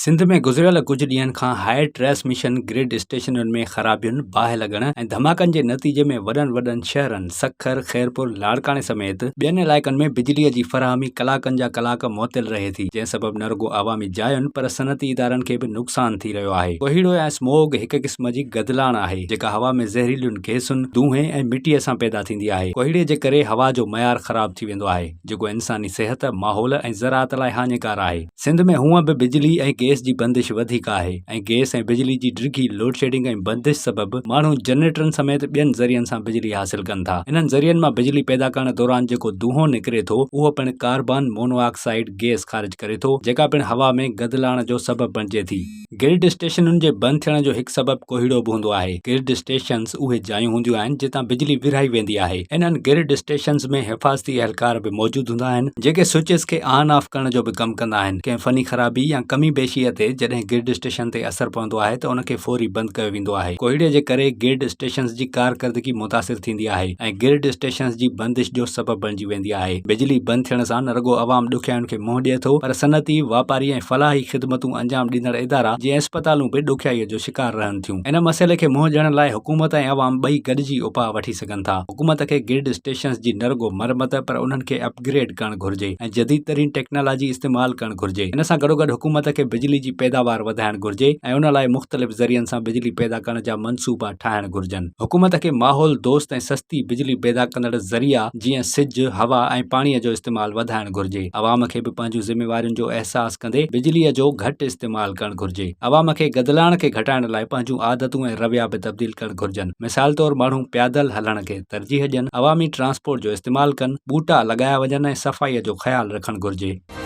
سنڌ ۾ گذريل ڪجهه ڏينهن کان هاء ٽرانسميشن گرڊ اسٽيشنن ۾ خرابين، باهه لڳڻ ۽ ڌماڪن جي نتيجي ۾ وڏن وڏن شهرن سکر، خيرپور، لاڙڪاڻي سميت ٻين علائقن ۾ بجلي جي فراهمي ڪلاڪن جا ڪلاڪ معطل رهي ٿي، جنهن سبب نه رڳو عوامي جاين پر صنعتي ادارن کي به نقصان ٿي رهيو آهي. ڪوهيڙو يا اسموگ هڪ قسم جي گدلاڻ آهي، جيڪا هوا ۾ زهريلين گئسن، دونهين ۽ مٽيء سان پيدا ٿيندي آهي. ڪوهيڙي جي ڪري هوا جو معيار خراب ٿي ويندو آهي، جيڪو انساني صحت، ماحول ۽ زراعت لاء هاڃيڪار آهي. سنڌ ۾ هونء به بجلي ۽ گئس جي بندش وڌيڪ آهي ۽ گئس ۽ بجلي جي ڊگهي لوڊشيڊنگ ۽ بندش سبب ماڻهو جنريٽرن سميت ٻين ذريعن سان بجلي حاصل ڪن ٿا. انهن ذريعن مان بجلي پيدا ڪرڻ دوران جيڪو دونهون نڪري ٿو اهو پڻ ڪاربان مونو آڪسائيڊ گئس خارج ڪري ٿو جيڪا پڻ هوا ۾ گدلاڻ جو سبب بڻجي ٿي. گرڊ اسٽيشنن جي بند ٿيڻ جو هڪ سبب ڪوهيڙو به هوندو آهي. گرڊ اسٽيشنز اهي جايون هونديون آهن جتان بجلي ورهائي ويندي آهي. انهن گرڊ اسٽيشنز ۾ حفاظتي اهلڪار به موجود هوندا آهن جيڪي سوئچز کي آن آف ڪرڻ جو به ڪم ڪندا آهن. ڪنهن فني خرابي يا ڪمي بيشيء تي جڏهن گرڊ اسٽيشن تي اثر پوندو آهي ته ان کي فوري بند ڪيو ويندو آهي. ڪوهيڙي جي ڪري گرڊ اسٽيشنز جي ڪارڪردگي متاثر ٿيندي آهي ۽ گرڊ اسٽيشنز جي بندش جو سبب بڻجي ويندي آهي. بجلي بند ٿيڻ سان نه رڳو عوام ڏکيائين کي منهن ڏئي ٿو پر صنعتي، واپاري ۽ فلاحي خدمتون انجام ڏيندڙ ادارا جيئن اسپتالون به ڏکيائي جو شڪار رهن ٿيون. ان مسئلي کي منهن ڏيڻ لاء حڪومت ۽ عوام ٻئي گڏجي اپاء وٺي سگهن ٿا. حڪومت کي گرڊ اسٽيشنز جي نه رڳو مرمت پر انهن کي اپ گريڊ ڪرڻ گهرجي ۽ جديد ترين ٽيڪنالاجي استعمال ڪرڻ گهرجي. ان سان گڏوگڏ حڪومت کي بجلي جي پيداوار وڌائڻ گهرجي ۽ ان لاء مختلف ذريعن سان بجلي پيدا ڪرڻ جا منصوبا ٺاهڻ گهرجن. حڪومت کي ماحول دوست ۽ سستي بجلي پيدا ڪندڙ ذريعا جيئن سج، هوا ۽ پاڻيء جو استعمال وڌائڻ گهرجي. عوام کي به پنهنجون ذميوارين جو احساس ڪندي بجليء جو گهٽ استعمال ڪرڻ گهرجي. عوام کي گدلاڻ کي گهٽائڻ لاء پنهنجون عادتون ۽ رويا به تبديل ڪرڻ گهرجن. مثال طور ماڻهو پيادل هلڻ کي ترجيح ڏين، عوامي ٽرانسپورٽ جو استعمال ڪن، ٻوٽا لڳايا وڃن ۽ صفائيء جو خيال رکڻ گهرجي.